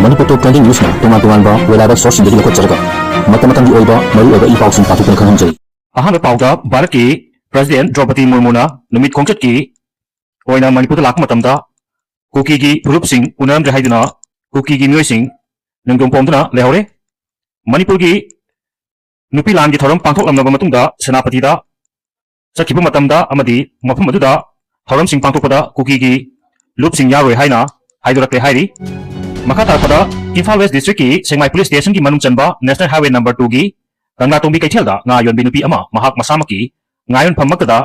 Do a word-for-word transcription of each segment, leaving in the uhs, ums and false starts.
ꯃꯅꯤꯄꯨꯔ ꯇꯣꯞ twenty ꯅ꯭ꯌꯨꯁꯅ ꯇꯣꯉꯥꯟ ꯇꯣꯉꯥꯟꯕ reliable sourceꯁꯤꯡꯗꯒꯤ ꯂꯧꯈꯠꯆꯔꯒ ꯃꯇꯝ ꯃꯇꯝꯒꯤ ꯑꯣꯏꯕ ꯃꯔꯨꯑꯣꯏꯕ ꯏ ꯄꯥꯎꯁꯤꯡ ꯄꯥꯊꯣꯛꯇꯨꯅ ꯈꯪꯍꯟꯖꯔꯤ꯫ ꯑꯍꯥꯟꯕ ꯄꯥꯎꯗ ꯚꯥꯔꯠꯀꯤ President ꯗ꯭ꯔꯧꯄꯗꯤ ꯃꯨꯔꯃꯨꯅ ꯅꯨꯃꯤꯠ ꯈꯣꯡꯆꯠꯀꯤ ꯑꯣꯏꯅ ꯃꯅꯤꯄꯨꯔꯗ ꯂꯥꯛꯄ ꯃꯇꯝꯗ ꯀꯨꯀꯤꯒꯤ ꯐꯨꯔꯨꯞꯁꯤꯡ ꯎꯅꯔꯝꯗ꯭ꯔꯦ ꯍꯥꯏꯗꯨꯅ ꯀꯨꯀꯤꯒꯤ ꯃꯤꯑꯣꯏꯁꯤꯡ ꯅꯨꯡꯗꯣꯡ ꯄꯣꯝꯗꯨꯅ ꯂꯩꯍꯧꯔꯦ꯫ ꯃꯅꯤꯄꯨꯔꯒꯤ ꯅꯨꯄꯤ ꯂꯥꯟꯒꯤ ꯊꯧꯔꯝ ꯄꯥꯡꯊꯣꯛꯂꯝꯂꯕ ꯃꯇꯨꯡꯗ ꯁꯦꯅꯥꯄꯇꯤꯗ ꯆꯠꯈꯤꯕ ꯃꯇꯝꯗ ꯑꯃꯗꯤ ꯃꯐꯝ ꯑꯗꯨꯗ ꯊꯧꯔꯝꯁꯤꯡ ꯄꯥꯡꯊꯣꯛꯄꯗ ꯀꯨꯀꯤꯒꯤ ꯂꯨꯞꯁꯤꯡ ꯌꯥꯎꯔꯣꯏ ꯍꯥꯏꯅ ꯍꯥꯏꯗꯣꯔꯛꯂꯦ ꯍꯥꯏꯔꯤ꯫ ꯃꯈꯥ ꯇꯥꯔꯛꯄꯗ ꯏꯝꯐꯥꯜ ꯋꯦꯁ ꯗꯤꯁꯇ꯭ꯔꯤꯛꯀꯤ ꯁꯦꯛꯃꯥꯏ ꯄꯨꯂꯤꯁ ꯁ꯭ꯇꯦꯁꯟꯒꯤ ꯃꯅꯨꯡ ꯆꯟꯕ ꯅꯦꯁꯅꯦꯜ ꯍꯥꯏꯋꯦ ꯅꯝꯕꯔ ꯇꯨꯒꯤ ꯀꯪꯂꯥꯇꯣꯡꯕꯤ ꯀꯩꯊꯦꯜꯗ ꯉꯥ ꯌꯣꯟꯕꯤ ꯅꯨꯄꯤ ꯑꯃ ꯃꯍꯥꯛ ꯃꯁꯥꯃꯛꯀꯤ ꯉꯥ ꯌꯣꯟꯐꯝꯃꯛꯇꯗ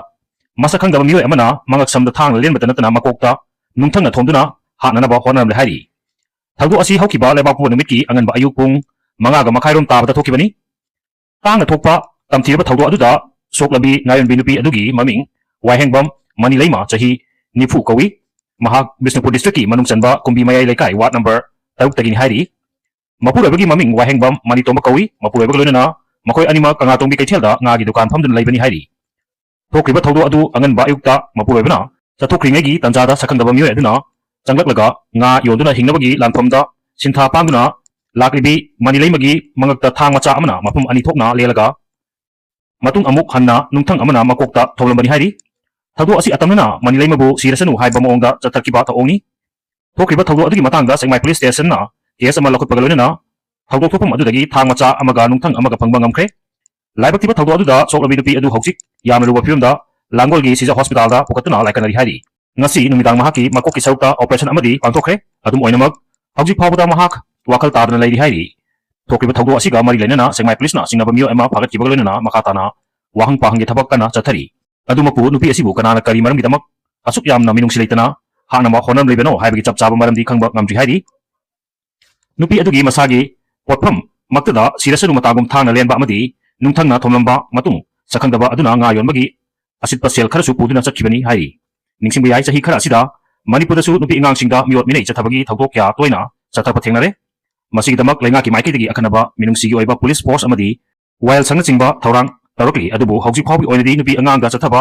ꯃꯁꯛ ꯈꯪꯗꯕ ꯃꯤꯑꯣꯏ ꯑꯃꯅ ꯃꯉꯛꯁꯝꯗ ꯊꯥꯡꯅ ꯂꯦꯟꯕꯇ ꯅꯠꯇꯅ ꯃꯀꯣꯛꯇ ꯅꯨꯡꯊꯪꯅ ꯊꯣꯝꯗꯨꯅ ꯍꯥꯠꯅꯅꯕ ꯍꯣꯠꯅꯔꯝꯂꯦ ꯍꯥꯏꯔꯤ꯫ ꯊꯧꯗꯣꯛ ꯑꯁꯤ ꯍꯧꯈꯤꯕ ꯂꯩꯕꯥꯛꯄꯣꯛꯄ ꯅꯨꯃꯤꯠꯀꯤ ꯑꯉꯟꯕ ꯑꯌꯨꯛ ꯄꯨꯡ ꯃꯉꯥꯒ ꯃꯈꯥꯏꯔꯣꯝ ꯇꯥꯕꯗ ꯊꯣꯛꯈꯤꯕꯅꯤ꯫ ꯇꯥꯡꯅ ꯊꯣꯛꯄ ꯇꯝꯊꯤꯔꯕ ꯊꯧꯗꯣꯛ ꯑꯗꯨꯗ ꯁꯣꯛꯂꯕꯤ ꯉꯥꯌꯣꯟꯕꯤ ꯅꯨꯄꯤ ꯑꯗꯨꯒꯤ ꯃꯃꯤꯡ ꯋꯥꯍꯦꯡꯕꯝ ꯃꯅꯤꯂꯩꯃ, ꯆꯍꯤ ꯅꯤꯐꯨ ꯀꯧꯏ꯫ ꯃꯍꯥꯛ ꯕꯤꯁꯅꯨꯄꯨꯔ ꯗꯤꯁꯇ꯭ꯔꯤꯛꯀꯤ ꯃꯅꯨꯡ ꯆꯟꯕ ꯀꯨꯝꯕꯤ ꯃꯌꯥꯏ ꯂꯩꯀꯥꯏ ꯋꯥꯔꯗ ꯅꯝꯕꯔ ꯇꯔꯨꯛꯇꯒꯤꯅꯤ ꯍꯥꯏꯔꯤ꯫ ꯃꯄꯨꯔꯣꯏꯕꯒꯤ ꯃꯃꯤꯡ ꯋꯥꯍꯦꯡꯕꯝ ꯃꯅꯤꯇꯣꯝꯕ ꯀꯧꯏ꯫ ꯃꯄꯨꯔꯣꯏꯕꯒ ꯂꯣꯏꯅꯅ ꯃꯈꯣꯏ ꯑꯅꯤꯃꯛ ꯀꯪꯂꯥꯇꯣꯡꯕꯤ ꯀꯩꯊꯦꯜꯗ ꯉꯥꯒꯤ ꯗꯨꯀꯥꯟ ꯐꯝꯗꯨꯅ ꯂꯩꯕꯅꯤ ꯍꯥꯏꯔꯤ꯫ ꯊꯣꯛꯈ꯭ꯔꯤꯕ ꯊꯧꯗꯣꯛ ꯑꯗꯨ ꯑꯉꯟꯕ ꯑꯌꯨꯛꯇ ꯃꯄꯨꯔꯣꯏꯕꯅ ꯆꯠꯊꯣꯛꯈ꯭ꯔꯤꯉꯩꯒꯤ ꯇꯥꯟꯖꯥꯗ ꯁꯛꯈꯪꯗꯕ ꯃꯤꯑꯣꯏ ꯑꯗꯨꯅ ꯆꯪꯂꯛꯂꯒ ꯉꯥ ꯌꯣꯟꯗꯨꯅ ꯍꯤꯡꯅꯕꯒꯤ ꯂꯥꯟꯐꯝꯗ ꯁꯤꯟꯊꯥ ꯄꯥꯡꯗꯨꯅ ꯂꯥꯛꯂꯤꯕꯤ ꯃꯅꯤꯂꯩꯃꯒꯤ ꯃꯉꯛꯇ ꯊꯥꯡ ꯃꯆꯥ ꯑꯃꯅ ꯃꯐꯝ ꯑꯅꯤ ꯊꯣꯛꯅ ꯂꯦꯜꯂꯒ ꯃꯇꯨꯡ ꯑꯃꯨꯛ ꯍꯟꯅ ꯅꯨꯡꯊꯪ ꯑꯃꯅ ꯃꯀꯣꯛꯇ ꯊꯣꯝꯂꯝꯕꯅꯤ ꯍꯥꯏꯔꯤ꯫ ꯊꯧꯗꯣꯛ ꯑꯁꯤ ꯑꯇꯝꯅꯅ ꯃꯅꯤꯂꯩꯃꯕꯨ ꯁꯤꯔꯁꯅꯨ ꯍꯥꯏꯕ ꯃꯑꯣꯡꯗ ꯆꯠꯊꯈꯤꯕ ꯊꯧꯑꯣꯡꯅꯤ꯫ ꯊꯣꯛꯈ꯭ꯔꯤꯕ ꯊꯧꯗꯣꯛ ꯑꯗꯨꯒꯤ ꯃꯇꯥꯡꯗ ꯁꯦꯛꯃꯥꯏ ꯄꯨꯂꯤꯁ ꯁ꯭ꯇꯦꯁꯟꯅ ꯀꯦꯁ ꯑꯃ ꯂꯧꯈꯠꯄꯒ ꯂꯣꯏꯅꯅ ꯊꯧꯗꯣꯛ ꯊꯣꯛꯐꯝ ꯑꯗꯨꯗꯒꯤ ꯊꯥꯡ ꯃꯆꯥ ꯑꯃꯒ ꯅꯨꯡꯊꯪ ꯑꯃꯒ ꯐꯪꯕ ꯉꯝꯈ꯭ꯔꯦ꯫ ꯂꯥꯏꯕꯛ ꯊꯤꯕ ꯊꯧꯗꯣꯛ ꯑꯗꯨꯗ ꯁꯣꯛꯂꯕꯤ ꯅꯨꯄꯤ ꯑꯗꯨ ꯍꯧꯖꯤꯛ ꯌꯥꯝꯅ ꯂꯨꯕ ꯐꯤꯕꯝꯗ ꯂꯥꯡꯒꯣꯜꯒꯤ ꯁꯤꯖ ꯍꯣꯁꯄꯤꯇꯥꯜꯗ ꯄꯨꯈꯠꯇꯨꯅ ꯂꯥꯏꯀꯠꯅꯔꯤ ꯍꯥꯏꯔꯤ꯫ ꯉꯁꯤ ꯅꯨꯃꯤꯗꯥꯡ ꯃꯍꯥꯛꯀꯤ ꯃꯀꯣꯛꯀꯤ ꯁꯔꯨꯛꯇ ꯑꯣꯄꯔꯦꯁꯟ ꯑꯃꯗꯤ ꯄꯥꯡꯊꯣꯛꯈ꯭ꯔꯦ꯫ ꯑꯗꯨꯝ ꯑꯣꯏꯅꯃꯛ, ꯍꯧꯖꯤꯛ ꯐꯥꯎꯕꯗ ꯃꯍꯥꯛ ꯋꯥꯈꯜ ꯇꯥꯗꯅ ꯂꯩꯔꯤ ꯍꯥꯏꯔꯤ꯫ ꯊꯣꯛꯈꯤꯕ ꯊꯧꯗꯣꯛ ꯑꯁꯤꯒ ꯃꯔꯤ ꯂꯩꯅꯅ ꯁꯦꯛꯃꯥꯏ ꯄꯨꯂꯤꯁꯅ ꯆꯤꯡꯅꯕ ꯃꯤꯑꯣꯏ ꯑꯃ ꯐꯥꯒꯠꯈꯤꯕꯒ ꯂꯣꯏꯅꯅ ꯃꯈꯥ ꯇꯥꯅ ꯋꯥꯍꯪ ꯄꯥꯍꯪꯒꯤ ꯊꯕꯛ ꯀꯟꯅ ꯆꯠꯊꯔꯤ꯫ ꯑꯗꯨꯃꯛꯄꯨ, ꯅꯨꯄꯤ ꯑꯁꯤꯕꯨ ꯀꯅꯥꯅ ꯀꯔꯤ ꯃꯔꯝꯒꯤꯗꯃꯛ ꯑꯁꯨꯛ ꯌꯥꯝꯅ ꯃꯤꯅꯨꯡꯁꯤ ꯂꯩꯇꯅ ꯍꯥꯠꯅꯕ ꯍꯣꯠꯅꯔꯝꯂꯤꯕꯅꯣ ꯍꯥꯏꯕꯒꯤ ꯆꯞ ꯆꯥꯕ ꯃꯔꯝꯗꯤ ꯈꯪꯕ ꯉꯝꯗ꯭ꯔꯤ ꯍꯥꯏꯔꯤ꯫ ꯅꯨꯄꯤ ꯑꯗꯨꯒꯤ ꯃꯁꯥꯒꯤ ꯄꯣꯠꯐꯝ ꯃꯛꯇꯗ ꯁꯤꯔꯁꯅꯨ ꯃꯇꯥꯒꯨꯝ ꯊꯥꯡꯅ ꯂꯦꯟꯕ ꯑꯃꯗꯤ ꯅꯨꯡꯊꯪꯅ ꯊꯣꯝꯂꯝꯕ ꯃꯇꯨꯡ, ꯁꯛꯈꯪꯗꯕ ꯑꯗꯨꯅ ꯉꯥ ꯌꯣꯟꯕꯒꯤ ꯑꯁꯤꯠꯄ ꯁꯦꯜ ꯈꯔꯁꯨ ꯄꯨꯗꯨꯅ ꯆꯠꯈꯤꯕꯅꯤ ꯍꯥꯏꯔꯤ꯫ ꯅꯤꯡꯁꯤꯡꯕ ꯌꯥꯏ, ꯆꯍꯤ ꯈꯔ ꯑꯁꯤꯗ ꯃꯅꯤꯄꯨꯔꯗꯁꯨ ꯅꯨꯄꯤ ꯑꯉꯥꯡꯁꯤꯡꯗ ꯃꯤꯑꯣꯠ ꯃꯤꯅꯩ ꯆꯠꯊꯕꯒꯤ ꯊꯧꯗꯣꯛ ꯀꯌꯥ ꯇꯣꯏꯅ ꯆꯠꯊꯔꯛꯄ ꯊꯦꯡꯅꯔꯦ꯫ ꯃꯁꯤꯒꯤꯗꯃꯛ ꯂꯩꯉꯥꯛꯀꯤ ꯃꯥꯏꯀꯩꯗꯒꯤ ꯑꯈꯟꯅꯕ ꯃꯤꯅꯨꯡꯁꯤꯒꯤ ꯑꯣꯏꯕ ꯄꯨꯂꯤꯁ ꯐꯣꯔꯁ ꯑꯃꯗꯤ ꯋꯥꯌꯦꯜꯁꯪꯅꯆꯤꯡꯕ ꯊꯧꯔꯥꯡ ꯇꯧꯔꯛꯂꯤ꯫ ꯑꯗꯨꯕꯨ ꯍꯧꯖꯤꯛ ꯐꯥꯎꯕꯒꯤ ꯑꯣꯏꯅꯗꯤ ꯅꯨꯄꯤ ꯑꯉꯥꯡꯗ ꯆꯠꯊꯕ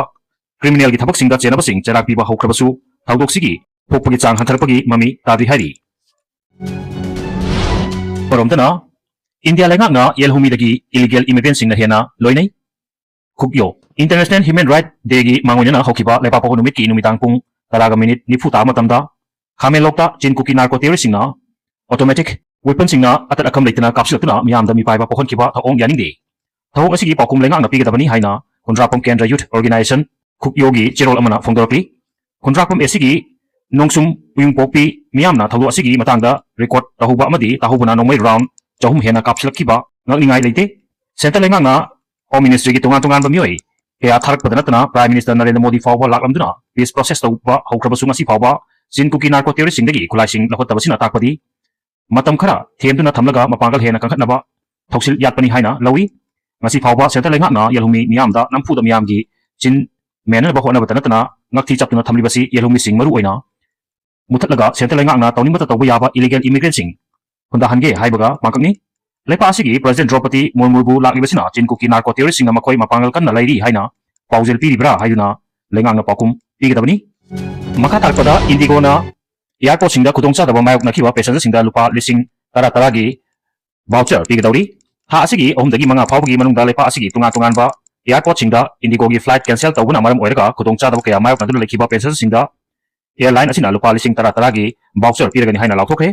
ꯀ꯭ꯔꯤꯃꯤꯅꯦꯜꯒꯤ ꯊꯕꯛꯁꯤꯡꯗ ꯆꯦꯟꯅꯕꯁꯤꯡ ꯆꯩꯔꯥꯛ ꯄꯤꯕ ꯍꯧꯈ꯭ꯔꯕꯁꯨ, ꯊꯧꯗꯣꯛꯁꯤꯒꯤ ꯊꯣꯛꯄꯒꯤ ꯆꯥꯡ ꯍꯟꯊꯔꯛꯄꯒꯤ ꯃꯃꯤ ꯇꯥꯗ꯭ꯔꯤ ꯍꯥꯏꯔꯤ꯫ ꯔꯣꯝꯗꯅ ꯏꯟꯗꯤꯌꯥ ꯂꯩꯉꯥꯛꯅ ꯌꯦꯜꯍꯧꯃꯤꯗꯒꯤ ꯏꯂꯤꯒꯦꯜ ꯏꯃꯤꯒ꯭ꯔꯦꯟꯁꯤꯡꯅ ꯍꯦꯟꯅ ꯂꯣꯏꯅꯩ꯫ ꯈꯨꯛꯌꯣ꯫ International Human Right Day ꯒꯤ ꯃꯥꯡꯑꯣꯏꯅꯅ ꯍꯧꯈꯤꯕ ꯂꯩꯕꯥꯛ ꯄꯣꯛꯄ ꯅꯨꯃꯤꯠꯀꯤ ꯅꯨꯃꯤꯗꯥꯡ ꯄꯨꯡ ꯇꯔꯥꯒ ꯃꯤꯅꯤꯠ ꯅꯤꯐꯨ ꯇꯥꯕ ꯃꯇꯝꯗ ꯈꯥꯃꯦꯟꯂꯣꯛꯇ ꯆꯤꯟ ꯀꯨꯀꯤ ꯅꯥꯔꯀꯣ ꯇꯦꯔꯣꯔꯤꯁꯁꯤꯡꯅ ꯑꯣꯇꯣꯃꯦꯇꯤꯛ ꯋꯦꯄꯟꯁꯤꯡꯅ ꯑꯇꯠ ꯑꯈꯝ ꯂꯩꯇꯅ ꯀꯥꯞꯁꯤꯜꯂꯛꯇꯨꯅ ꯃꯤꯌꯥꯝꯗ ꯃꯤꯄꯥꯏꯕ ꯄꯣꯛꯍꯟꯈꯤꯕ ꯊꯧꯑꯣꯡ ꯌꯥꯅꯤꯡꯗꯦ꯫ ꯊꯧꯑꯣꯡ ꯑꯁꯤꯒꯤ ꯄꯥꯎꯈꯨꯝ ꯂꯩꯉꯥꯛꯅ ꯄꯤꯒꯗꯕꯅꯤ ꯍꯥꯏꯅ ꯈꯨꯟꯗ꯭ꯔꯥꯛꯄꯝ ꯀꯦꯟꯗ꯭ꯔ ꯌꯨꯊ ꯑꯣꯔꯒꯅꯥꯏꯖꯦꯁꯟ ꯈꯨꯛꯌꯣꯒꯤ ꯆꯦꯔꯣꯜ ꯑꯃꯅ ꯐꯣꯡꯗꯣꯔꯛꯂꯤ꯫ ꯈꯨꯟꯗ꯭ꯔꯥꯛꯄꯝ ꯑꯦꯁꯤꯒꯤ ꯅꯣꯡꯁꯨꯝ ꯎꯌꯨꯡꯄꯣꯛꯄꯤ ꯃꯤꯌꯥꯝꯅ ꯊꯧꯗꯣꯛ ꯑꯁꯤꯒꯤ ꯃꯇꯥꯡꯗ ꯔꯦꯀꯣꯔꯗ ꯇꯧꯍꯧꯕ ꯑꯃꯗꯤ ꯇꯥꯍꯧꯕꯅ ꯅꯣꯡꯃꯩ ꯔꯥꯎꯟ ꯆꯍꯨꯝ ꯍꯦꯟꯅ ꯀꯥꯞꯁꯤꯜꯂꯛꯈꯤꯕ ꯉꯛꯅꯤꯡꯉꯥꯏ ꯂꯩꯇꯦ꯫ ꯁꯦꯟꯇꯔ ꯂꯩꯉꯥꯛꯅ ꯍꯣꯝ ꯃꯤꯅꯤꯁꯇ꯭ꯔꯤꯒꯤ ꯇꯣꯉꯥꯟ ꯇꯣꯉꯥꯟꯕ ꯃꯤꯑꯣꯏ ꯀꯌꯥ ꯊꯥꯔꯛꯄꯗ ꯅꯠꯇꯅ ꯄ꯭ꯔꯥꯏꯝ ꯃꯤꯅꯤꯁꯇꯔ ꯅꯔꯦꯟꯗ꯭ꯔ ꯃꯣꯗꯤ ꯐꯥꯎꯕ ꯂꯥꯛꯂꯝꯗꯨꯅ ꯄꯤꯁ ꯄ꯭ꯔꯣꯁꯦꯁ ꯇꯧꯕ ꯍꯧꯈ꯭ꯔꯕꯁꯨ ꯉꯁꯤ ꯐꯥꯎꯕ ꯆꯤꯟ ꯀꯨꯀꯤ ꯅꯥꯔꯀꯣ ꯇꯦꯔꯣꯔꯤꯁꯁꯤꯡꯗꯒꯤ ꯈꯨꯠꯂꯥꯏꯁꯤꯡ ꯂꯧꯈꯠꯇꯕꯁꯤꯅ ꯇꯥꯛꯄꯗꯤ ꯃꯇꯝ ꯈꯔ ꯊꯦꯝꯗꯨꯅ ꯊꯝꯂꯒ ꯃꯄꯥꯡꯒꯜ ꯍꯦꯟꯅ ꯀꯟꯈꯠꯅꯕ ꯊꯧꯁꯤꯜ ꯌꯥꯠꯄꯅꯤ ꯍꯥꯏꯅ ꯂꯧꯏ꯫ ꯉꯁꯤ ꯐꯥꯎꯕ ꯁꯦꯟꯇꯔ ꯂꯩꯉꯥꯛꯅ ꯌꯦꯜꯍꯧꯃꯤ ꯃꯤꯌꯥꯝꯗ ꯅꯝꯐꯨꯗ ꯃꯤꯌꯥꯝꯒꯤ ꯆꯤꯟ ꯃꯦꯟꯅꯅꯕ ꯍꯣꯠꯅꯕꯇ ꯅꯠꯇꯅ ꯉꯛꯊꯤ ꯆꯞꯇꯨꯅ ꯊꯝꯂꯤꯕꯁꯤ ꯌꯦꯜꯍꯧꯃꯤꯁꯤꯡ ꯃꯔꯨ ꯑꯣꯏꯅ ꯃꯨꯊꯠꯂꯒ ꯁꯦꯟꯇꯔ ꯂꯩꯉꯥꯛꯅ ꯇꯧꯅꯤꯡꯕꯇ ꯇꯧꯕ ꯌꯥꯕ ꯏꯂꯤꯒꯦꯜ ꯏꯃꯤꯒ꯭ꯔꯦꯟꯁꯤꯡ ꯍꯨꯟꯗꯥꯍꯟꯒꯦ ꯍꯥꯏꯕꯒ ꯃꯥꯡꯀꯛꯅꯤ꯫ ꯂꯩꯄꯥꯛ ꯑꯁꯤꯒꯤ ꯄ꯭ꯔꯁꯤꯗꯦꯟ ꯗ꯭ꯔꯧꯄꯗꯤ ꯃꯨꯔꯃꯨꯕꯨ ꯂꯥꯛꯂꯤꯕꯁꯤꯅ ꯆꯤꯟ ꯀꯨꯀꯤ ꯅꯥꯔꯀꯣ ꯇꯦꯔꯣꯔꯤꯁꯁꯤꯡꯅ ꯃꯈꯣꯏ ꯃꯄꯥꯡꯒꯜ ꯀꯟꯅ ꯂꯩꯔꯤ ꯍꯥꯏꯅ ꯄꯥꯎꯖꯦꯜ ꯄꯤꯔꯤꯕ꯭ꯔꯥ ꯍꯥꯏꯗꯨꯅ ꯂꯩꯉꯥꯛꯅ ꯄꯥꯎꯈꯨꯝ ꯄꯤꯒꯗꯕꯅꯤ꯫ ꯃꯈꯥ ꯇꯥꯔꯛꯄꯗ ꯏꯟꯗꯤꯒꯣꯅ ꯑꯦꯌꯥꯔꯄꯣꯔꯠꯁꯤꯡꯗ ꯈꯨꯗꯣꯡꯆꯥꯗꯕ ꯃꯥꯌꯣꯛꯅꯈꯤꯕ ꯄꯦꯁꯦꯟꯖꯔꯁꯤꯡꯗ ꯂꯨꯄꯥ ꯂꯤꯁꯤꯡ ꯇꯔꯥ ꯇꯔꯥꯒꯤ ꯚꯥꯎꯆꯔ ꯄꯤꯒꯗꯧꯔꯤ꯫ ꯊꯥ ꯑꯁꯤꯒꯤ ꯑꯍꯨꯝꯗꯒꯤ ꯃꯉꯥ ꯐꯥꯎꯕꯒꯤ ꯃꯅꯨꯡꯗ ꯂꯩꯄꯥꯛ ꯑꯁꯤꯒꯤ ꯇꯣꯉꯥꯟ ꯇꯣꯉꯥꯟꯕ ꯑꯦꯌꯥꯔꯄꯣꯔꯠꯁꯤꯡꯗ ꯏꯟꯗꯤꯒꯣꯒꯤ ꯐ꯭ꯂꯥꯏꯠ ꯀꯦꯟꯁꯦꯜ ꯇꯧꯕꯅ ꯃꯔꯝ ꯑꯣꯏꯔꯒ ꯈꯨꯗꯣꯡꯆꯥꯗꯕ ꯀꯌꯥ ꯃꯥꯌꯣꯛꯅꯗꯨꯅ ꯂꯩꯈꯤꯕ ꯄꯦꯁꯦꯟꯖꯔꯁꯤꯡꯗ ꯑꯦꯌꯔꯂꯥꯏꯟ ꯑꯁꯤꯅ ꯂꯨꯄꯥ ꯂꯤꯁꯤꯡ ꯇꯔꯥ ꯇꯔꯥꯒꯤ ꯚꯥꯎꯆꯔ ꯄꯤꯔꯒꯅꯤ ꯍꯥꯏꯅ ꯂꯥꯎꯊꯣꯛꯈ꯭ꯔꯦ꯫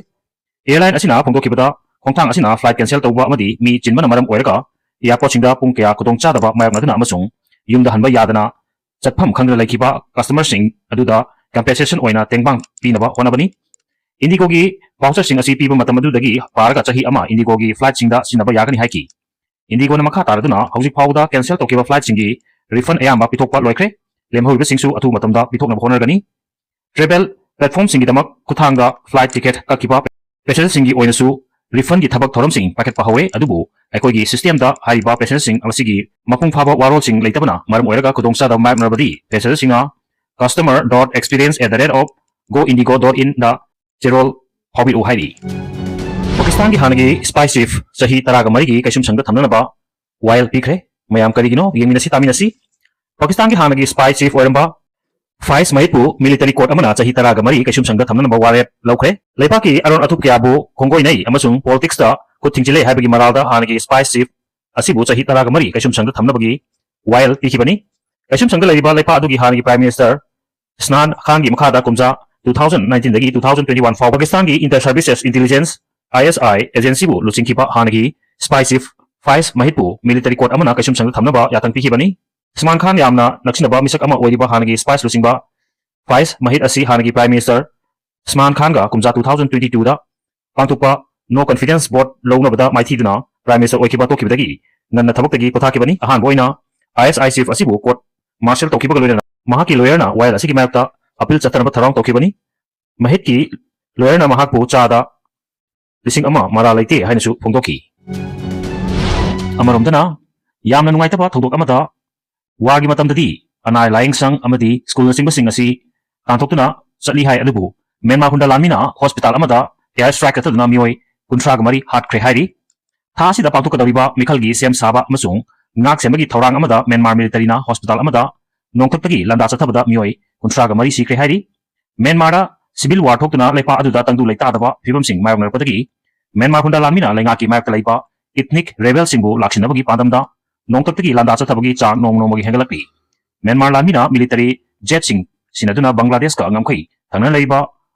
ꯑꯦꯌꯔꯂꯥꯏꯟ ꯑꯁꯤꯅ ꯐꯣꯡꯗꯣꯛꯈꯤꯕꯗ ꯈꯣꯡꯊꯥꯡ ꯑꯁꯤꯅ ꯐ꯭ꯂꯥꯏꯠ ꯀꯦꯟꯁꯦꯜ ꯇꯧꯕ ꯑꯃꯗꯤ ꯃꯤ ꯆꯤꯟꯕꯅ ꯃꯔꯝ ꯑꯣꯏꯔꯒ ꯑꯦꯌꯥꯔꯄꯣꯔꯠꯁꯤꯡꯗ ꯄꯨꯡ ꯀꯌꯥ ꯈꯨꯗꯣꯡꯆꯥꯗꯕ ꯃꯥꯌꯣꯛꯅꯗꯨꯅ ꯑꯃꯁꯨꯡ ꯌꯨꯝꯗ ꯍꯟꯕ ꯌꯥꯗꯅ ꯆꯠꯐꯝ ꯈꯪꯗꯅ ꯂꯩꯈꯤꯕ ꯀꯁꯇꯃꯔꯁꯤꯡ ꯑꯗꯨꯗ ꯀꯝꯄꯦꯟꯁꯦꯁꯟ ꯑꯣꯏꯅ ꯇꯦꯡꯕꯥꯡ ꯄꯤꯅꯕ ꯍꯣꯠꯅꯕꯅꯤ꯫ ꯏꯟꯗꯤꯒꯣꯒꯤ ꯚꯥꯎꯆꯔꯁꯤꯡ ꯑꯁꯤ ꯄꯤꯕ ꯃꯇꯝ ꯑꯗꯨꯗꯒꯤ ꯄꯥꯔꯒ ꯆꯍꯤ ꯑꯃ ꯏꯟꯗꯤꯒꯣꯒꯤ ꯐ꯭ꯂꯥꯏꯠꯁꯤꯡꯗ ꯁꯤꯖꯤꯟꯅꯕ ꯌꯥꯒꯅꯤ ꯍꯥꯏꯈꯤ꯫ ꯏꯟꯗꯤꯒꯣꯅ ꯃꯈꯥ ꯇꯥꯔꯗꯨꯅ ꯍꯧꯖꯤꯛ ꯐꯥꯎꯕꯗ ꯀꯦꯟꯁꯦꯜ ꯇꯧꯈꯤꯕ ꯐ꯭ꯂꯥꯏꯠꯁꯤꯡꯒꯤ ꯔꯤꯐꯟ ꯑꯌꯥꯝꯕ ꯄꯤꯊꯣꯛꯄ ꯂꯣꯏꯈ꯭ꯔꯦ꯫ ꯂꯦꯝꯍꯧꯔꯤꯕꯁꯤꯡꯁꯨ ꯑꯊꯨꯕ ꯃꯇꯝꯗ ꯄꯤꯊꯣꯛꯅꯕ ꯍꯣꯠꯅꯔꯒꯅꯤ꯫ ꯇ꯭ꯔꯦꯚꯦꯜ ꯄ꯭ꯂꯦꯠꯐꯣꯔꯝꯁꯤꯡꯒꯤꯗꯃꯛ ꯈꯨꯠꯊꯥꯡꯗ ꯐ꯭ꯂꯥꯏꯠ ꯇꯤꯀꯦꯠ ꯀꯛꯈꯤꯕ ꯄꯦꯁꯦꯟꯖꯔꯁꯤꯡꯒꯤ ꯑꯣꯏꯅꯁꯨ ꯔꯤꯐꯟꯒꯤ ꯊꯕꯛ ꯊꯧꯔꯝꯁꯤꯡ ꯄꯥꯏꯈꯠꯄ ꯍꯧꯔꯦ, ꯑꯗꯨꯕꯨ ꯑꯩꯈꯣꯏꯒꯤ ꯁꯤꯁꯇꯦꯝꯗ ꯍꯥꯏꯔꯤꯕ ꯄꯦꯁꯦꯟꯖꯔꯁꯤꯡ ꯑꯁꯤꯒꯤ ꯃꯄꯨꯡ ꯐꯥꯕ ꯋꯥꯔꯣꯜꯁꯤꯡ ꯂꯩꯇꯕꯅ ꯃꯔꯝ ꯑꯣꯏꯔꯒ ꯈꯨꯗꯣꯡꯆꯥꯗꯕ ꯃꯥꯌꯣꯛꯅꯔꯕꯗꯤ ꯄꯦꯁꯦꯟꯖꯔꯁꯤꯡꯅ customer dot experience at the rate of go indigo dot in ꯗ ꯆꯦꯔꯣꯜ ꯐꯥꯎꯕꯤꯔꯛꯎ ꯍꯥꯏꯔꯤ꯫ ꯄꯥꯀꯤꯁꯇꯥꯟꯒꯤ ꯍꯥꯟꯅꯒꯤ ꯁ꯭ꯄꯥꯏ ꯆꯤꯐ ꯆꯍꯤ ꯇꯔꯥꯒ ꯃꯔꯤꯒꯤ ꯀꯩꯁꯨꯝꯁꯪꯗ ꯊꯝꯅꯅꯕ ꯋꯥꯌꯦꯜ ꯄꯤꯈ꯭ꯔꯦ꯫ ꯃꯌꯥꯝ ꯀꯔꯤꯒꯤꯅꯣ ꯌꯦꯡꯃꯤꯟꯅꯁꯤ ꯇꯥꯃꯤꯟꯅꯁꯤ꯫ ꯄꯥꯀꯤꯁꯇꯥꯟꯒꯤ ꯍꯥꯟꯅꯒꯤ ꯁ꯭ꯄꯥꯏ ꯆꯤꯐ ꯑꯣꯏꯔꯝꯕ ꯐꯥꯏꯁ ꯃꯍꯤꯠꯄꯨ ꯃꯤꯂꯤꯇꯔꯤ ꯀꯣꯔꯠ ꯑꯃꯅ ꯆꯍꯤ ꯇꯔꯥꯒ ꯃꯔꯤ ꯀꯩꯁꯨꯝꯁꯪꯗ ꯊꯝꯅꯅꯕ ꯋꯥꯔꯦꯞ ꯂꯧꯈ꯭ꯔꯦ꯫ ꯂꯩꯕꯥꯛꯀꯤ ꯑꯔꯣꯟ ꯑꯊꯨꯞ ꯀꯌꯥꯕꯨ ꯈꯣꯡꯒꯣꯏꯅꯩ ꯑꯃꯁꯨꯡ ꯄꯣꯂꯤꯇꯤꯛꯁꯇ ꯈꯨꯠ ꯊꯤꯡꯖꯤꯜꯂꯦ ꯍꯥꯏꯕꯒꯤ ꯃꯔꯥꯜꯗ ꯍꯥꯟꯅꯒꯤ ꯁ꯭ꯄꯥꯏ ꯆꯤꯐ ꯑꯁꯤꯕꯨ ꯆꯍꯤ ꯇꯔꯥꯒ ꯃꯔꯤ ꯀꯩꯁꯨꯝꯁꯪꯗ ꯊꯝꯅꯕꯒꯤ ꯋꯥꯌꯦꯜ ꯄꯤꯈꯤꯕꯅꯤ꯫ ꯀꯩꯁꯨꯝꯁꯪꯗ ꯂꯩꯔꯤꯕ ꯂꯩꯄꯥꯛ ꯑꯗꯨꯒꯤ ꯍꯥꯟꯅꯒꯤ ꯄ꯭ꯔꯥꯏꯝ ꯃꯤꯅꯤꯁꯇꯔ ꯁ꯭ꯅꯥꯟ ꯈꯥꯟꯒꯤ ꯃꯈꯥꯗ ꯀꯨꯝꯖꯥ two thousand nineteen ꯗꯒꯤ two thousand twenty one ꯐꯥꯎꯕ ꯄꯥꯀꯤꯁꯇꯥꯟꯒꯤ ꯏꯟꯇꯔ ꯁꯔꯚꯤꯁꯦꯁ ꯏꯟꯇꯦꯂꯤꯖꯦꯟꯁ, ISI, ꯑꯦꯖꯦꯟꯁꯤꯕꯨ ꯂꯨꯆꯤꯡꯈꯤꯕ ꯍꯥꯟꯅꯒꯤ ꯁ꯭ꯄꯥꯏ ꯆꯤꯐ ꯐꯥꯏꯁ ꯃꯍꯤꯠꯄꯨ ꯃꯤꯂꯤꯇꯔꯤ ꯀꯣꯔꯠ ꯑꯃꯅ ꯀꯩꯁꯨꯝꯁꯪꯗ ꯊꯝꯅꯕ ꯌꯥꯊꯪ ꯄꯤꯈꯤꯕꯅꯤ꯫ ꯁ꯭ꯃꯥꯟ ꯈꯥꯟ ꯌꯥꯝꯅ ꯅꯛꯁꯤꯟꯅꯕ ꯃꯤꯁꯛ ꯑꯃ ꯑꯣꯏꯔꯤꯕ ꯍꯥꯟꯅꯒꯤ ꯁ꯭ꯄꯥꯏ ꯂꯨꯆꯤꯡꯕ ꯐꯥꯏꯁ ꯃꯍꯤꯠ ꯑꯁꯤ ꯍꯥꯟꯅꯒꯤ ꯄ꯭ꯔꯥꯏꯝ ꯃꯤꯅꯤꯁꯇꯔ ꯁ꯭ꯃꯥꯟ ꯈꯥꯟꯒ ꯀꯨꯝꯖꯥ two thousand twenty two ꯗ ꯄꯥꯡꯊꯣꯛꯄ ꯅꯣ ꯀꯟꯐꯤꯗꯦꯟꯁ ꯚꯣꯠ ꯂꯧꯅꯕꯗ ꯃꯥꯏꯊꯤꯗꯨꯅ ꯄ꯭ꯔꯥꯏꯝ ꯃꯤꯅꯤꯁꯇꯔ ꯑꯣꯏꯈꯤꯕ ꯇꯣꯛꯈꯤꯕꯗꯒꯤ ꯉꯟꯅ ꯊꯕꯛꯇꯒꯤ ꯄꯣꯊꯥꯈꯤꯕꯅꯤ꯫ ꯑꯍꯥꯟꯕ ꯑꯣꯏꯅ ISI ꯆꯤꯐ ꯑꯁꯤꯕꯨ ꯀꯣꯔꯠ ꯃꯥꯔꯁꯦꯜ ꯇꯧꯈꯤꯕꯒ ꯂꯣꯏꯅꯅ ꯃꯍꯥꯛꯀꯤ ꯂꯣꯌꯔꯅ ꯋꯥꯌꯦꯜ ꯑꯁꯤꯒꯤ ꯃꯥꯌꯣꯛꯇ ꯑꯄꯤꯜ ꯆꯠꯊꯅꯕ ꯊꯧꯔꯥꯡ ꯇꯧꯈꯤꯕꯅꯤ꯫ ꯃꯍꯤꯠꯀꯤ ꯂꯣꯌꯔꯅ ꯃꯍꯥꯛꯄꯨ ꯆꯥꯗ ꯂꯤꯁꯤꯡ ꯑꯃ ꯃꯔꯥꯜ ꯂꯩꯇꯦ ꯍꯥꯏꯅꯁꯨ ꯐꯣꯡꯗꯣꯛꯈꯤ꯫ ꯑꯃꯔꯣꯝꯗꯅ, ꯌꯥꯝꯅ ꯅꯨꯡꯉꯥꯏꯇꯕ ꯊꯧꯗꯣꯛ ꯑꯃꯗ ꯋꯥꯔꯒꯤ ꯃꯇꯝꯗꯗꯤ ꯑꯅꯥ ꯂꯥꯌꯦꯡ ꯁꯪ ꯑꯃꯗꯤ ꯁ꯭ꯀꯨꯜꯅꯆꯤꯡꯕꯁꯤꯡ ꯑꯁꯤ ꯇꯥꯟꯊꯣꯛꯇꯨꯅ ꯆꯠꯂꯤ ꯍꯥꯏ, ꯑꯗꯨꯕꯨ ꯃ꯭ꯌꯥꯟꯃꯥꯔ ꯍꯨꯟꯗꯥ ꯂꯥꯟꯃꯤꯅ ꯍꯣꯁꯄꯤꯇꯥꯜ ꯑꯃꯗ ꯑꯦꯌꯔ ꯁ꯭ꯇ꯭ꯔꯥꯏꯛ ꯆꯠꯊꯗꯨꯅ ꯃꯤꯑꯣꯏ ꯀꯨꯟꯊ꯭ꯔꯥꯒ ꯃꯔꯤ ꯍꯥꯠꯈ꯭ꯔꯦ ꯍꯥꯏꯔꯤ꯫ ꯊꯥ ꯑꯁꯤꯗ ꯄꯥꯡꯊꯣꯛꯀꯗꯧꯔꯤꯕ ꯃꯤꯈꯜꯒꯤ ꯁꯦꯝ ꯁꯥꯕ ꯑꯃꯁꯨꯡ ꯉꯥꯛ ꯁꯦꯟꯕꯒꯤ ꯊꯧꯔꯥꯡ ꯑꯃꯗ ꯃ꯭ꯌꯥꯟꯃꯥꯔ ꯃꯤꯂꯤꯇꯔꯤꯅ ꯍꯣꯁꯄꯤꯇꯥꯜ ꯑꯃꯗ ꯅꯣꯡꯊꯛꯇꯒꯤ ꯂꯥꯟꯗꯥ ꯆꯠꯊꯕꯗ ꯃꯤꯑꯣꯏ ꯀꯨꯟꯊ꯭ꯔꯥꯒ ꯃꯔꯤ ꯁꯤꯈ꯭ꯔꯦ ꯍꯥꯏꯔꯤ꯫ ꯃ꯭ꯌꯥꯟꯃꯥꯔꯗ ꯁꯤꯚꯤꯜ ꯋꯥꯔ ꯊꯣꯛꯇꯨꯅ ꯂꯩꯄꯥꯛ ꯑꯗꯨꯗ ꯇꯪꯗꯨ ꯂꯩꯇꯥꯗꯕ ꯐꯤꯕꯝꯁꯤꯡ ꯃꯥꯌꯣꯛꯅꯔꯛꯄꯗꯒꯤ ꯃ꯭ꯌꯥꯟꯃꯥꯔ ꯍꯨꯟꯗꯥ ꯂꯥꯟꯃꯤꯅ ꯂꯩꯉꯥꯛꯀꯤ ꯃꯥꯌꯣꯛꯇ ꯂꯩꯕ ꯏꯊꯅꯤꯛ ꯔꯦꯕꯦꯜꯁꯤꯡꯕꯨ ꯂꯥꯛꯁꯤꯟꯅꯕꯒꯤ ꯄꯥꯟꯗꯝꯗ ꯅꯣꯡꯊꯛꯇꯒꯤ ꯂꯥꯟꯗꯥ ꯆꯠꯊꯕꯒꯤ ꯆꯥꯡ ꯅꯣꯡꯃ ꯅꯣꯡꯃꯒꯤ ꯍꯦꯟꯒꯠꯂꯛꯂꯤ꯫ ꯃ꯭ꯌꯥꯟꯃꯥꯔ ꯂꯥꯟꯃꯤꯅ ꯃꯤꯂꯤꯇꯔꯤ ꯖꯦꯠꯁꯤꯡ ꯁꯤꯖꯤꯟꯅꯗꯨꯅ ꯕꯪꯒ꯭ꯂꯥꯗꯦꯁꯀ ꯉꯝꯈꯩ ꯊꯪꯅꯅ ꯂꯩꯔꯤꯕ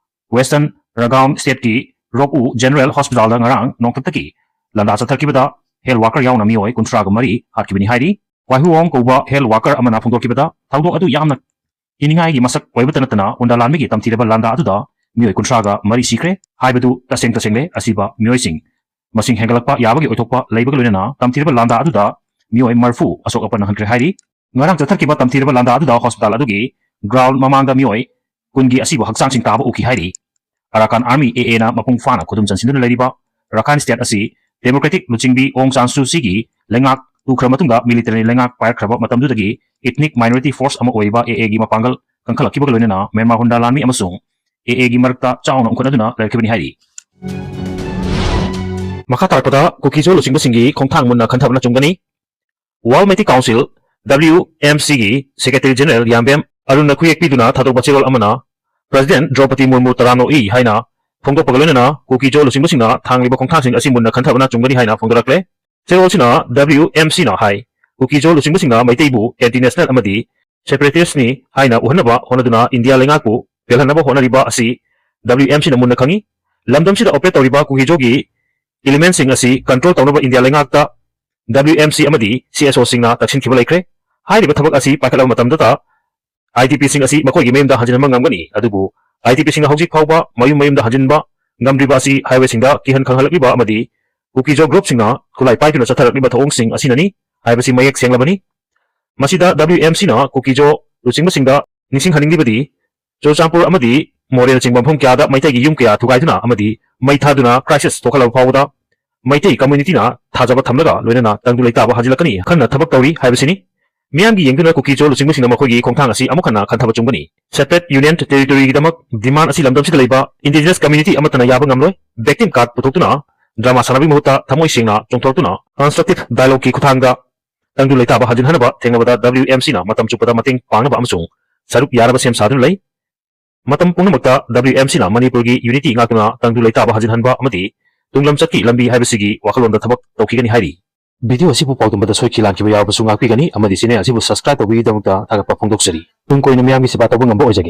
ꯋꯦꯁꯇꯔꯟ ꯔꯒꯥꯎꯟ ꯁ꯭ꯇꯦꯠꯀꯤ ꯔꯣꯛꯎ ꯖꯦꯅꯔꯦꯜ ꯍꯣꯁꯄꯤꯇꯥꯜꯗ ꯉꯔꯥꯡ ꯅꯣꯡꯊꯛꯇꯒꯤ ꯂꯥꯟꯗꯥ ꯆꯠꯊꯈꯤꯕꯗ ꯍꯦꯜꯊ ꯋꯥꯔꯀꯔ ꯌꯥꯎꯅ ꯃꯤꯑꯣꯏ ꯀꯨꯟꯊ꯭ꯔꯥꯒ ꯃꯔꯤ ꯍꯥꯠꯈꯤꯕꯅꯤ ꯍꯥꯏꯔꯤ꯫ ꯋꯥꯏꯍꯨꯋꯣꯡ ꯀꯧꯕ ꯍꯦꯜꯊ ꯋꯥꯔꯀꯔ ꯑꯃꯅ ꯐꯣꯡꯗꯣꯛꯈꯤꯕꯗ ꯊꯧꯗꯣꯛ ꯑꯗꯨ ꯌꯥꯝꯅ ꯀꯤꯅꯤꯡꯉꯥꯏꯒꯤ ꯃꯁꯛ ꯑꯣꯏꯕꯇ ꯅꯠꯇꯅ ꯍꯨꯟꯗꯥ ꯂꯥꯟꯃꯤꯒꯤ ꯇꯝꯊꯤꯔꯕ ꯂꯥꯟꯗꯥ ꯑꯗꯨꯗ ꯃꯤꯑꯣꯏ ꯀꯨꯟꯊ꯭ꯔꯥꯒ ꯃꯔꯤ ꯁꯤꯈ꯭ꯔꯦ ꯍꯥꯏꯕꯗꯨ ꯇꯁꯦꯡ ꯇꯁꯦꯡꯂꯦ꯫ ꯑꯁꯤꯕ ꯃꯤꯑꯣꯏꯁꯤꯡ ꯃꯁꯤꯡ ꯍꯦꯟꯒꯠꯂꯛꯄ ꯌꯥꯕꯒꯤ ꯑꯣꯏꯊꯣꯛꯄ ꯂꯩꯕꯒ ꯂꯣꯏꯅꯅ ꯇꯝꯊꯤꯔꯕ ꯂꯥꯟꯗꯥ ꯑꯗꯨꯗ ꯃꯤꯑꯣꯏ ꯃꯔꯤꯐꯨ ꯑꯁꯣꯛ ꯑꯄꯟ ꯅꯪꯍꯟꯈ꯭ꯔꯦ ꯍꯥꯏꯔꯤ꯫ ꯉꯔꯥꯡ ꯆꯠꯊꯈꯤꯕ ꯇꯝꯊꯤꯔꯕ ꯂꯥꯟꯗꯥ ꯑꯗꯨꯗ ꯍꯣꯁꯄꯤꯇꯥꯜ ꯑꯗꯨꯒꯤ ꯒ꯭ꯔꯥꯎꯟ ꯃꯃꯥꯡꯗ ꯃꯤꯑꯣꯏ ꯀꯨꯟꯒꯤ ꯑꯁꯤꯕ ꯍꯛꯆꯥꯡꯁꯤꯡ ꯇꯥꯕ ꯎꯈꯤ ꯍꯥꯏꯔꯤ꯫ ꯑꯔꯥꯀꯥꯟ ꯑꯥꯔꯃꯤ, AA, ꯅ ꯃꯄꯨꯡ ꯐꯥꯅ ꯈꯨꯗꯨꯝ ꯆꯟꯁꯤꯟꯗꯨꯅ ꯂꯩꯔꯤꯕ ꯔꯥꯈꯥꯏꯟ ꯁ꯭ꯇꯦꯠ ꯑꯁꯤ ꯗꯦꯃꯣꯀ꯭ꯔꯦꯇꯤꯛ ꯂꯨꯆꯤꯡꯕꯤ ꯑꯣꯡ ꯁꯥꯟ ꯁꯨ ꯆꯤꯒꯤ ꯂꯩꯉꯥꯛ ꯇꯨꯈ꯭ꯔ ꯃꯇꯨꯡꯗ ꯃꯤꯂꯤꯇꯔꯤ ꯂꯩꯉꯥꯛ ꯄꯥꯏꯔꯛꯈ꯭ꯔꯕ ꯃꯇꯝꯗꯨꯗꯒꯤ ꯏꯊꯅꯤꯛ ꯃꯥꯏꯅꯣꯔꯤꯇꯤ ꯐꯣꯔꯁ ꯑꯃ ꯑꯣꯏꯔꯤꯕ AAꯒꯤ ꯃꯄꯥꯡꯒꯜ ꯀꯟꯈꯠꯂꯛꯈꯤꯕꯒ ꯂꯣꯏꯅꯅ ꯃ꯭ꯌꯥꯟꯃꯥꯔ ꯍꯨꯟꯗꯥ ꯂꯥꯟꯃꯤ ꯑꯃꯁꯨꯡ AAꯒꯤ ꯃꯔꯛꯇ ꯆꯥꯎꯅ ꯎꯪꯈꯠꯅꯗꯨꯅ ꯂꯩꯔꯛꯈꯤꯕꯅꯤ ꯍꯥꯏꯔꯤ꯫ ꯃꯈꯥ ꯇꯥꯔꯛꯄꯗ ꯀꯨꯀꯤꯖꯣ ꯂꯨꯆꯤꯡꯕꯁꯤꯡꯒꯤ ꯈꯣꯡꯊꯥꯡ ꯃꯨꯟꯅ ꯈꯟꯊꯕꯅ ꯆꯨꯝꯒꯅꯤ꯫ World Meitei Council, WMCꯒꯤ ꯁꯦꯀ꯭ꯔꯦꯇꯔꯤ ꯖꯦꯅꯔꯦꯜ ꯌꯥꯝꯕꯦꯝ ꯑꯔꯨꯟꯅ ꯈꯨꯌꯦꯛ ꯄꯤꯗꯨꯅ ꯊꯥꯗꯣꯛꯄ ꯆꯦꯔꯣꯜ ꯑꯃꯅ President Draupadi Murmu ꯇꯔꯥꯝꯅ ꯑꯣꯛꯏ ꯍꯥꯏꯅ ꯐꯣꯡꯗꯣꯛꯄꯒ ꯂꯣꯏꯅꯅ ꯀꯨꯀꯤꯖꯣ ꯂꯨꯆꯤꯡꯕꯁꯤꯡꯅ ꯊꯥꯡꯂꯤꯕ ꯈꯣꯡꯊꯥꯡꯁꯤꯡ ꯑꯁꯤ ꯃꯨꯟꯅ ꯈꯟꯊꯕꯅ ꯆꯨꯝꯒꯅꯤ ꯍꯥꯏꯅ ꯐꯣꯡꯗꯣꯔꯛꯂꯦ꯫ ꯆꯦꯔꯣꯜꯁꯤꯅ W M Cꯅ ꯍꯥꯏ, ꯀꯨꯀꯤꯖꯣ ꯂꯨꯆꯤꯡꯕꯁꯤꯡꯅ ꯃꯩꯇꯩꯕꯨ anti national ꯑꯃꯗꯤ separatistꯅꯤ ꯍꯥꯏꯅ ꯎꯍꯟꯅꯕ ꯍꯣꯠꯅꯗꯨꯅ ꯏꯟꯗꯤꯌꯥ ꯂꯩꯉꯥꯛꯄꯨ ꯄꯦꯜꯍꯟꯅꯕ ꯍꯣꯠꯅꯔꯤꯕ ꯑꯁꯤ W M Cꯅ ꯃꯨꯟꯅ ꯈꯪꯏ꯫ ꯂꯝꯗꯝꯁꯤꯗ operate ꯇꯧꯔꯤꯕ ꯀꯨꯀꯤꯖꯣꯒꯤ elementꯁꯤꯡ ꯑꯁꯤ control ꯇꯧꯅꯕ ꯏꯟꯗꯤꯌꯥ ꯂꯩꯉꯥꯛꯇ W M C ꯑꯃꯗꯤ C S Oꯁꯤꯡꯅ ꯇꯛꯁꯤꯟꯈꯤꯕ ꯂꯩꯈ꯭ꯔꯦ꯫ ꯍꯥꯏꯔꯤꯕ ꯊꯕꯛ ꯑꯁꯤ ꯄꯥꯏꯈꯠꯂꯕ ꯃꯇꯝꯗꯇ I D Pꯁꯤꯡ ꯑꯁꯤ ꯃꯈꯣꯏꯒꯤ ꯃꯌꯨꯝꯗ ꯍꯟꯖꯤꯟꯕ ꯉꯝꯒꯅꯤ꯫ ꯑꯗꯨꯕꯨ I D Pꯁꯤꯡꯅ ꯍꯧꯖꯤꯛ ꯐꯥꯎꯕ ꯃꯌꯨꯝ ꯃꯌꯨꯝꯗ ꯍꯟꯖꯤꯟꯕ ꯉꯝꯗ꯭ꯔꯤꯕ ꯑꯁꯤ highwayꯁꯤꯡꯗ ꯀꯤꯍꯟ ꯈꯪꯍꯜꯂꯛꯂꯤꯕ ꯑꯃꯗꯤ ꯀꯨꯀꯤꯖꯣ groupꯁꯤꯡꯅ ꯈꯨꯠꯂꯥꯏ ꯄꯥꯏꯗꯨꯅ ꯆꯠꯊꯔꯛꯂꯤꯕ ꯊꯧꯑꯣꯡꯁꯤꯡ ꯑꯁꯤꯅꯅꯤ ꯍꯥꯏꯕꯁꯤ ꯃꯌꯦꯛ ꯁꯦꯡꯂꯕꯅꯤ꯫ ꯃꯁꯤꯗ W M Cꯅ ꯀꯨꯀꯤꯖꯣ ꯂꯨꯆꯤꯡꯕꯁꯤꯡꯗ ꯅꯤꯡꯁꯤꯡꯍꯟꯅꯤꯡꯂꯤꯕꯗꯤ ꯆꯨꯔꯆꯥꯟꯄꯨꯔ ꯑꯃꯗꯤ ꯃꯣꯔꯦꯅꯆꯤꯡꯕ ꯃꯐꯝ ꯀꯌꯥꯗ ꯃꯩꯇꯩꯒꯤ ꯌꯨꯝ ꯀꯌꯥ ꯊꯨꯒꯥꯏꯗꯨꯅ ꯑꯃꯗꯤ ꯃꯩ ꯊꯥꯗꯨꯅ crisis ꯊꯣꯛꯍꯜꯂꯕ ꯐꯥꯎꯕꯗ ꯃꯩꯇꯩ communityꯅ ꯊꯥꯖꯕ ꯊꯝꯂꯒ ꯂꯣꯏꯅꯅ ꯇꯪꯗꯨ ꯂꯩꯇꯥꯕ ꯍꯟꯖꯤꯜꯂꯛꯀꯅꯤ ꯈꯟꯅ ꯊꯕꯛ ꯇꯧꯔꯤ ꯍꯥꯏꯕꯁꯤꯅꯤ꯫ ꯃꯤꯌꯥꯝꯒꯤ ꯌꯦꯡꯗꯨꯅ ꯀꯨꯀꯤꯖꯣ ꯂꯨꯆꯤꯡꯕꯁꯤꯡꯅ ꯃꯈꯣꯏꯒꯤ ꯈꯣꯡꯊꯥꯡ ꯑꯁꯤ ꯑꯃꯨꯛ ꯍꯟꯅ ꯈꯟꯊꯕ ꯆꯨꯝꯒꯅꯤ꯫ Separate Union Territoryꯒꯤꯗꯃꯛ demand ꯑꯁꯤ ꯂꯝꯗꯝꯁꯤꯗ ꯂꯩꯕ indigenous community ꯑꯃꯠꯇꯅ ꯌꯥꯕ ꯉꯝꯂꯣꯏ꯫ Victim card ꯄꯨꯊꯣꯛꯇꯨꯅ drama ꯁꯥꯟꯅꯕꯒꯤ ꯃꯍꯨꯠꯇ ꯊꯃꯣꯏ ꯁꯦꯡꯅ ꯆꯣꯡꯊꯣꯔꯛꯇꯨꯅ constructive dialogueꯀꯤ ꯈꯨꯠꯊꯥꯡꯗ ꯇꯪꯗꯨ ꯂꯩꯇꯥꯕ ꯍꯟꯖꯤꯟꯍꯟꯅꯕ ꯊꯦꯡꯅꯕꯗ W M Cꯅ ꯃꯇꯝ ꯆꯨꯞꯄꯗ ꯃꯇꯦꯡ ꯄꯥꯡꯅꯕ ꯑꯃꯁꯨꯡ ꯁꯔꯨꯛ ꯌꯥꯅꯕ ꯁꯦꯝ ꯁꯥꯗꯨꯅ ꯂꯩ꯫ ꯃꯇꯝ ꯄꯨꯝꯅꯃꯛꯇ W M Cꯅ ꯃꯅꯤꯄꯨꯔꯒꯤ unity ꯉꯥꯛꯇꯨꯅ ꯇꯪꯗꯨ ꯂꯩꯇꯥꯕ ꯍꯟꯖꯤꯟꯍꯟꯕ ꯑꯃꯗꯤ ꯇꯨꯡꯂꯝꯆꯠꯀꯤ ꯂꯝꯕꯤ ꯍꯥꯏꯕꯁꯤꯒꯤ ꯋꯥꯈꯜꯂꯣꯟꯗ ꯊꯕꯛ ꯇꯧꯈꯤꯒꯅꯤ ꯍꯥꯏꯔꯤ꯫ Video ꯑꯁꯤꯕꯨ ꯄꯥꯎꯗꯝꯕꯗ ꯁꯣꯏꯈꯤ ꯂꯥꯟꯈꯤꯕ ꯌꯥꯎꯔꯕꯁꯨ ꯉꯥꯛꯄꯤꯒꯅꯤ ꯑꯃꯗꯤ channel ꯑꯁꯤꯕꯨ subscribe ꯇꯧꯕꯤꯕꯒꯤꯗꯃꯛꯇ ꯊꯥꯒꯠꯄ ꯐꯣꯡꯗꯣꯛꯆꯔꯤ꯫ ꯇꯨꯡ ꯀꯣꯏꯅ ꯃꯤꯌꯥꯝꯒꯤ ꯁꯦꯕꯥ ꯇꯧꯕ ꯉꯝꯕ ꯑꯣꯏꯖꯒꯦ꯫